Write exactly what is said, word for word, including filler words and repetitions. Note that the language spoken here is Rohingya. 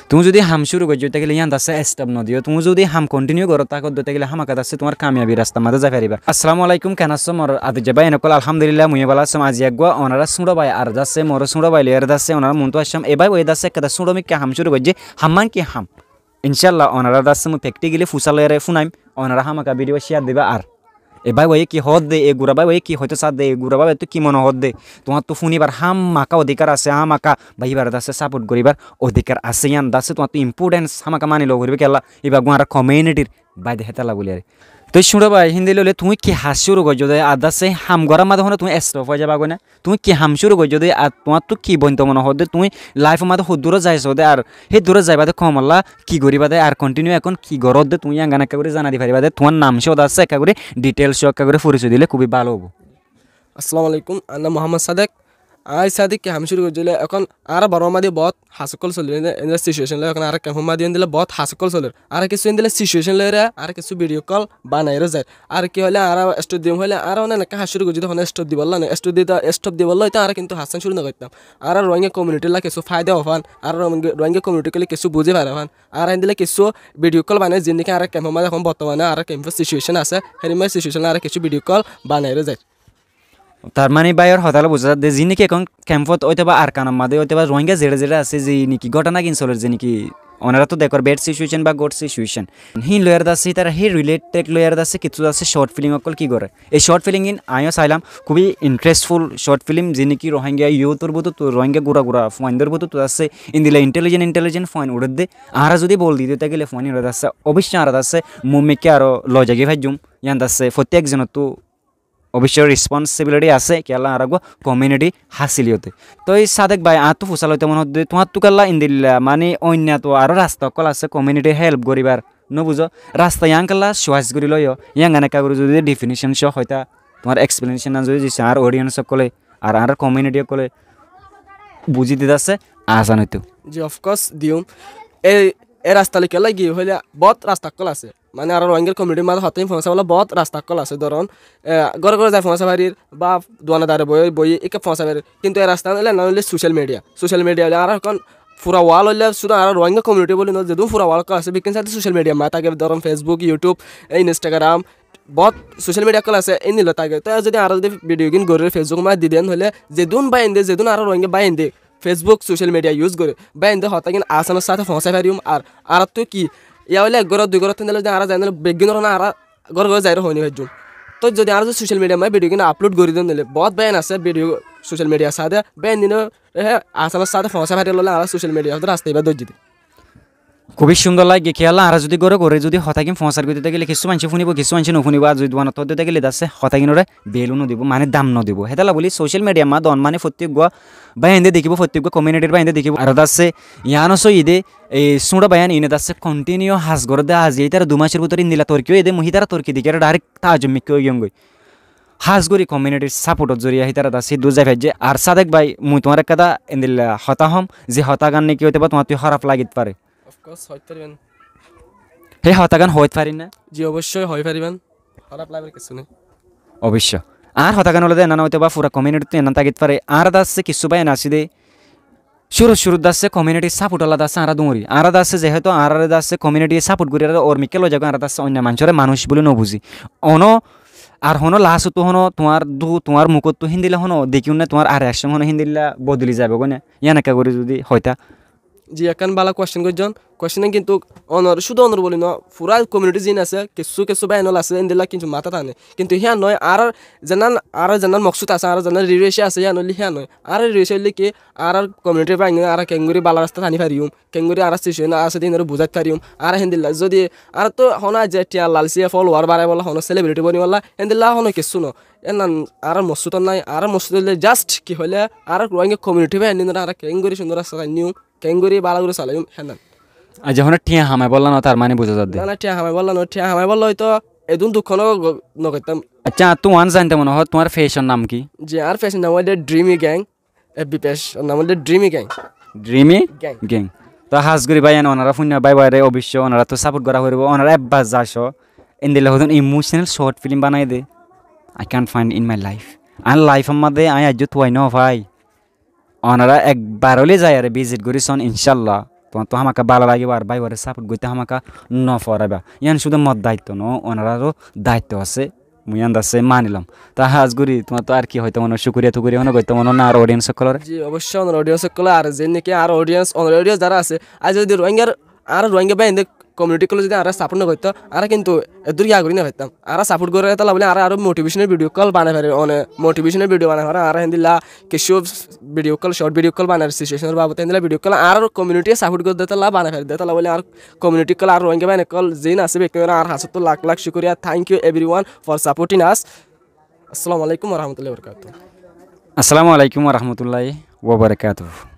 Tuñí zodi ham cúru goijjó tákile yían dassé stop nodiyó. Tuñí zodi ham continue goró tákodde tákile hámaka dassé tuáñr kamiyabi rasta mazé zai faribá. Assalamu alaikum, ken asó mor adijja bái ókkol? Alhamdulillah, mui bála asóm. Aijja eggúa onará súñço bái ar dassé, mor súñço bái loiyaré dassé onarár muúntu aiccám. E bái bái dassé ekkán súñço mikká ham cúru goijjé, ham man ki ham? Incállah onará dassé mui practically fusár loiyaré fúnaim, onará hámaka video share dibá. Ar e bái báiye ki hoódde, e gura bái báiye ki hoitó saádde, e gura bái báittú ki mone hoódde, tuáñttú fúnibar hámaka odikar asé, hámaka bái íbaré dassé support goríbar odikar asé. Yían dassé tuáñttú importance hámaka mani loo goríba kiyólla, íba eggúa añárar community r bái de hétolla bóli aré. Toi cúñço bái, híndilla óile tuñí ki ham cúru goijjó dé, ar dassé ham gorár mazé honó tuñí stop ói zaibá goi né? Tuñí ki ham cúru goijjó dé, ar tuáñttú ki bointo mone hoódde, tuñí life or mazé hoddúr zai soó dé, ar héddúr zaiba dé komolla, ki goríba dé, ar continue ehón ki goródde, tuñí yían ekkán ekká gorí zanai di faribá dé, tuáñr nam cóo dassé ekká gorí, details cóo ekká gorí forisoy dilé kúbi bála óibo. Assalamu alaikum, añár nam Muhammad Sadek. Añí Sadek ki ham cúru goijjí óile, ehón añárar Bormar mazé boóut ham ókkol solér, endilla situation loi ehón añárar camp or mazé endilla boóut ham ókkol solér. Añára kessú endilla situation loiyaré añára kessú video call banaiyaré zair. Ar ki hoilé añára stop diyum hoilé añára mane enekká ham cúru goijjí dé honó stop dibolla no, stop dita, stop dibolla óito añára kintu ham cúru no goittám. Añára Rohingya community lla kessú faida ó fán, añára Rohingya, Rohingya community ókkole kessú buzí fare fán. Añára endilla kessú video call banai, ziín niki añárar camp or mazé ehón bortomane añárar camp or situation asé, hérimma situation añára kessú video call banaiyaré zair. Tar mani báiyor hotá óile buzá zadde, ziín niki ehón camp ot óitoba Arkan or mazé óitoba Rohingya zeçé zeçé asé, ziín niki góthana gín solér, ziín niki onaráttu dekór bad situation ba good situation, híin loiyaré dassé, ítara hí related loiyaré dassé kessú dassé short film ókkol ki goré. E short film gín añíyo sailam, kúbi interestful short film, ziín niki Rohingya youth or bútottu, Rohingya gura gura fuaindór bútottu dassé endilla intelligent intelligent fuain uçédde. Añára zodi bol di tákile fuain uçé dassé, oboicco añára dassé muúmikká aró loi zai faijjum. Yían dassé fottí ekzonottú oboicco responsibility asé, kiyólla añára eggúa community hásil óite. Toi Sadek bái, añáttu fusár loitó mone hoódde, tuáñttú kiyólla endilla mani oinno to aró rasta ókkol asé community help goríbar, no buzó? Rasta yían kiyólla choice gorí loiyó, yían ekkán ekká gorí zodi definition só hoitá, tuáñr explanation nan zodi dito añárar audience ókkole ar añárar community ókkole buzí dite dassé asan óito. Ji, of course diyum. E, e rasta loi kiyólla giyé hoilé boóut rasta ókkol asé. Mane añárar Rohingyar community r mazé hotá gín foóñsai bolla boóut rasta ókkol asé. Dóron, e, góre góre zai foóñsai farir ba duane dare boi boi ikká foóñsai farir. Kintu e rasta óile enán óile social media. Social media óile añárar ehón fura world óile cúdu añárar Rohingya community bóli no, zedún fura world ókkol asé bekkún saáde social media r mazé táke. Dóron Facebook, YouTube, e, Instagram, boóut social media ókkol asé, endilla táke. Toi zodi añára zodi video gín gorí Facebook r mazé di den hoilé zedún bái ainde, zedún añárar Rohingya bái ainde Facebook, social media use goré, bái ainde hotá gín asanor sáte foóñsai fariyum. Ar añáráttu ki, yá óile ek gór dui gór tendilla zodi añára zai óile beggúnor na añára góre góre zaiyóre hoói no faijjum. Toi zodi añára zodi social media r mazé video gín upload gorí den óile boóut bái ain asé video social media r sáte, bái ain dine, e, asanor sáte foóñsai fariyólla añára social media r sáte rasta ibá dóijji dé. Kúbi cúndor lage, kiyólla añára zodi góre góre zodi hotá gín foóñsar goitté tákile kessú maincé fúnibo, kessú maincé no fúnibo, ar zodi duanot ódde tákile dassé hotá gínoré value no dibo, mane dam no dibo. Hétolla bóli social media r mazé dóron mani fottí eggúa bái ainde dekíbo, fottí eggúa community r bái ainde dekíbo. Ar dassé yíano sóiyi dé, e, súñço bái ain ine dassé continue ham gorédde, aijja ítara dui macor bútore endilla torki óiye dé, mui hítara torki dekíyaré direct taajjub mikká ói giyum goi. Hás gorí community r support or zoriya hítara dassé dúr zai faijjé. Ar Sadek bái, mui tuáñre ekkán endilla hotá hoóm, ze hotá gán niki óitoba tuáñttú hóraf lagit fare. Of course, hoit faribán. Hé hotá gán hoit farir né? Ji, oboicco hoit faribán. Hóraf lagibar kessú nái. Oboicco. Añár hotá gán óilde enán óitoba fura community ttú enán tákit fare. Añára dassé kessú bái ain asé dé, cúrut cúrut dassé community support olla dassé añára dúri. Añára dassé zehétu añáráre dassé community support gorí ar or mikká loi zagói, añára dassé oinno maincóre manúic bóli no buzí. Ono ar honó last ottú honó tuáñr dú, tuáñr mukóttu héndilla honó dekí unné tuáñr ar reaction honó héndilla bodoli zaibo goi né. Yían ekká gorí zodi hoitá. Ji, ekkán bála question goijjón. Question gán kintu onor, cúdu onor bóli no, fura community ziín asé, kessú kessú bái ain ol asé, héndilla kintu matát ané. Kintu híyan no, añárar zennán, añárar zennán moksud asé, añárar zennán rireci asé, híyan óile híyan no. Añárar rireci óile ki, añárar community r bái ain ore añára keéngorí bála rasta aní fariyum, keéngorí añárar situation asé dé híin ore buzái fariyum. Añára héndilla zodi añárattú honó aijja thiañ lalci follower baraibólla, honó celebrity bonibólla, héndilla honó kessú no. Enán añárar moksud nái, añárar moksud óile just ki hoilé añárar Rohingya community r bái ain ore añára keéngorí cúndor rasta aní yum, keéngorí bála gorí solaiyum, héndilla. Aijja honó thiañ hamaibólla no, tar mani buzá zadde. Na, na, thiañ hamaibólla no, thiañ hamaibólla óito edún duk honó go-, no goittám. Accá, añáttu one zainto mone hoó, tuáñr page or nam ki? Ji, añár page or nam óilde Dreamy Gang. F B page or nam óilde Dreamy Gang. Dreamy Gang. Gang. Toi hás gorí bái ain, onará fúinna bái báire oboicco onaráttu support gorá foribó, onará ebbar zai só. Héndilla hodún emotional short film banai dé. I can't find in my life. Añár life or mazé añí aijjó tuwai no fai. Onará ekbar óile zaiyaré visit gorí soón, incállah. tuáñrtu hámaká bála lagibó, ar báiboré saport goittó hámaká noforáiba. Yían cúdu mor daitto noó, onoráro daitto asé, mui yían dassé manilom. Tói hás gorí tuáñrtu ar ki hoitó mone, cúkuriya-tukuriya hono goittó mone na añár odiyens ókkolóre? Ji, oboicco, añár odiyens ókkol, ar zeén niki añár odiyens, añár odiyens zará asé, añára zodi Ruáingar, añára Ruáinga báinde kominitir ókkole zodi añára saport nogoittó, añára kintu eddúr ki agorí nofaittam. Añára saport gorér tolla bóli añára aró motivetional video ókkol banai farir, one motivetional video banai farir, añára héndilla kessú video ókkol, short video ókkol banair, situation or babote héndilla video ókkol, añárar community ye saport gorér de tolla banai farir de tolla bóli añár community ókkol, añárar Ruáinga báin ókkol zeén asé bekkúnore añár hañsóttu lak lak cúkuriya. Thank you everyone for supporting us. Assalamu alaikum wa rahmatullahi wa barakatuhu. Assalamu alaikum wa rahmatullahi wa barakatuhu.